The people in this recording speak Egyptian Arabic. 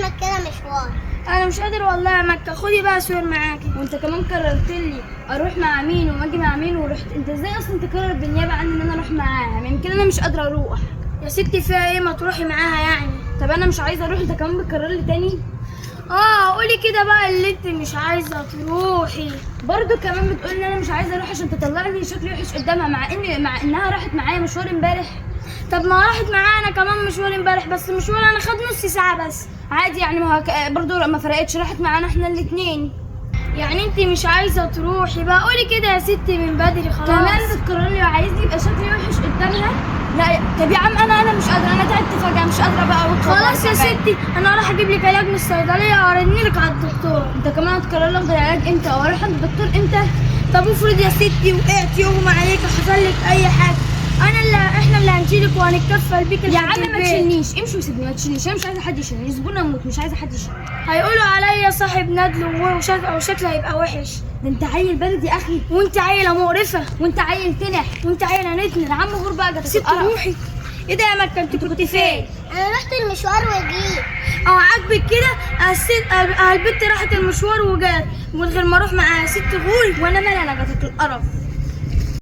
احمد كده مشوار. انا مش قادر والله يا مكة، خدي بقى سور معاكي. وانت كمان قررت لي اروح مع مين وما اجي مع مين ورحت. انت ازاي اصلا تقرر بالنيابة عني ان انا اروح معاها؟ يمكن انا مش قادرة اروح. يا ستي فيها ايه، ما تروحي معاها يعني. طب انا مش عايزه اروح، انت كمان بتكرر لي تاني. اه قولي كده بقى اللي انت مش عايزه تروحي. برضو كمان بتقول ان انا مش عايزه اروح عشان تطلع لي شكلي وحش قدامها، مع انها راحت معايا مشوار امبارح. طب ما راحت معانا كمان مشوار امبارح، بس مشوار انا خد نص ساعة بس. عادي يعني، ما هو برضو ما فرقتش، راحت معانا احنا الاثنين. يعني انت مش عايزه تروحي بقى، قولي كده يا ستي من بدري خلاص. كمان بتكرر لي وعايزني يبقى شكلي وحش قدامها. لا طب يا عم انا مش قادرة، انا تعبت فجاة مش قادرة بقى اروح. خلاص يا ستي، انا راح اجيب لك علاج من الصيدلية وارن لك على الدكتور. انت كمان هتكرر لي اخد العلاج امتى واروح عند الدكتور امتى؟ طب افرض يا ستي وقعتي يغمى عليك حصل لك اي حاجة، انا اللي احنا اللي هنشيلك وهنتكفل بيك يا لحد عم ما البيت. تشيلنيش، امشي وسيبني، ما تشيلنيش، انا مش عايزه حد يشيلني، زبون اموت، مش عايزه حد يشيلني. هيقولوا عليا صاحب ندل وشكله هيبقى وحش. ده انت عيل بلد يا اخي. وانت عيله مقرفة. وانت عيل تنح. وانت عيله نتنه. يا عم غور بقى، جاتك ست القرف. روحي. ايه ده يا مكة، انت كنت فين؟ انا رحت المشوار وجيت. اه عاجبك كده؟ الست البت راحت المشوار وجات من غير ما اروح معاها. ست غوري. وانا مالي انا، جاتك القرف.